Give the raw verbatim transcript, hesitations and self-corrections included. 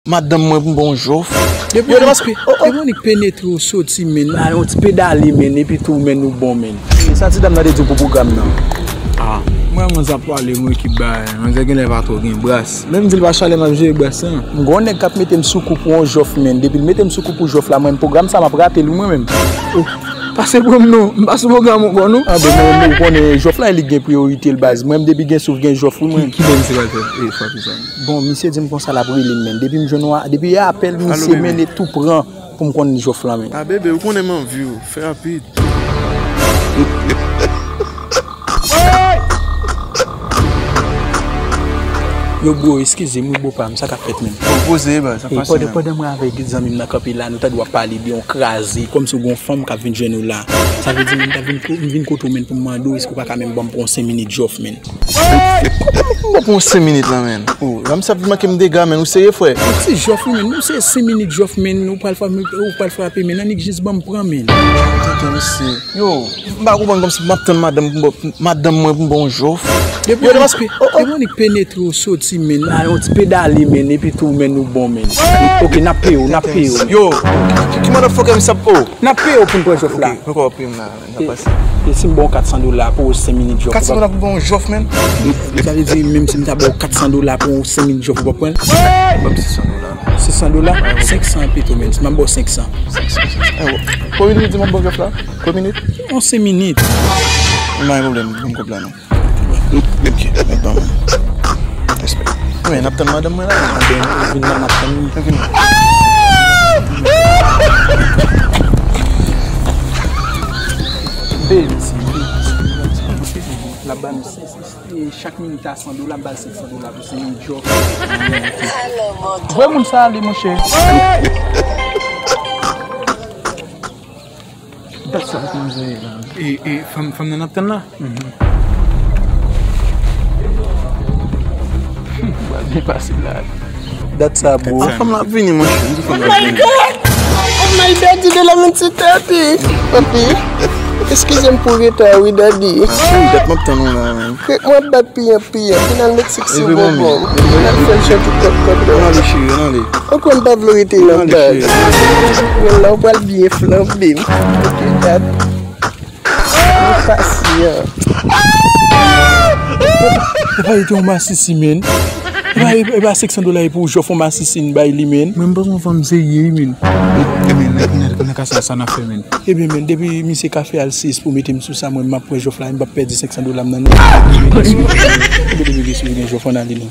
madanm mwen pou m ba w jòf. Depi yon nèg pe-, depi yon nèg penetre w soti, men, a yon ti pedale, men, epi tou, men, ou bon, men. Sa ti dam nan te di w pou pwogram nan? Ah, mwen, mwen sa pale, mwen ki bay. Mwen sa genlè pa twò gen bras. Menm di l pa chalè m ap jere bras lan. M gon nèg k ap mete m sou kou pou yon jòf, men. Depi l mete m sou kou pou jòf la, mwen, pwogram sa, m ap rate l, wi, mwen menm. Oh, pase pran m non. M pa sou pwogram ankò, non. Ah, bon, mwen, ou konnen, jòf la, li gen priyorite l, baz. Mwen, depi gen souf, gen jòf, wi, mwen. Ki, ki bèl se pa jòf, e, frap sa? Bon, misye di m konsa l ap rele m, men. Depi m jwenn yon a-, depi apèl misye, men, li tou pran pou m konn jòf la, men. Ah, bebe, ou konnen m anvi w. Fè rapid. Yo, bro, eskize m, wi, bro pa m, sa k ap fèt, men? Bon, poze, baz, sa pase, pandan, men. Pandan mwen avèk zanmi m nan kanpe la, nou ta dwe ap pale de yon kraze, kòmsi w gen yon fanm k ap vin jwenn ou la. Sa vle di, men, m ta vin ko-, m vin kote w, men, pou m mande w, èske w pa ka menm ban m pou yon senk minit jòf, men? Kòman pou m ba w pou yon senk minit la, men? Oh, la misye ap vin manke m dega, men. Ou serye, frè? Yon ti jòf, wi, men. Nou se senk minit jòf, men. Ou pral frape, ou pral frape, men. Annik jis ban m pran, men. Tenten, mesye. Yo, m pa konprann kòmsi m ap tann madanm pou m ba, madanm mwen pou m ba w jòf. Depi yon nèg pe-, depi yon nèg penetre w soti, men. A yon ti pedale, men. Epi tou, men, ou bon, men. Ok, n ap peye w, n ap peye w. Yo, ki, ki motherfucker misye ap, oh. N ap peye w pou n pran jòf la. Ok, poko w ap peye m la. E, e si m ba w kat san dola pou senk minit jòf? Kat san dola pou ba w jòf, men? Sa vle di, menm si m ta ba w kat san dola pou senk minit jòf, ou p ap pran l? Ban m sis san dola. Sis san dola? Senk san pito, men. Si m ap ba w senk san. Senk san, senk san. Eh, konbyen minit di m ap ba w jòf la? Konbyen minit? Yon senk minit. M pa gen pwoblèm, ban m kòb la, non. Ok, mèt ban mwen. Respè. Men, n ap tann madanm mwen la. Vin la, n ap tann li. Vin. Baby, l ap ba nou senk, e chak minit a san dola, m ba l senk san dola pou senk minit jòf. Vre moun sa ale, monchè. Dat sa pou m jere la. E, e, fanm, fanm nan n ap tann la? Mhm. Ba byen pase la. Dat sa, bro. Fanm la ap vini, monchè. M di fanm la ap vini. Oh my God! Oh my God, you don't let me to thirty. Papi, eskize m pou reta, wi, daddy. Wi, dat m ap tann ou la, men. Kèk mwa bat piyan piyan, vin al met sèks sou bonbon. Vin al fè l chante kòt kòt. Ann ale, cheri, ann ale. Ou kwè m pa vle w rete nan baz? Ann ale, cheri. Mwen la, ou pral byen flanbe m. Ok, dat. Mwen pasyan. Ou pa rete yon masisi, men. E pa, e pa senk san dola e pou w jòf yon masisi n bay li, men. Mwen, m panse yon fanm serye, men. Men, nan, nan, nan ka sa, sa n ap fè, men. Ebyen, men, depi misye ka fè al sis pou mete m sou sa, mwen, m ap pran jòf la, m p ap pèdi senk san dola m nan, non. Depi misye gen jòf, ann ale, non.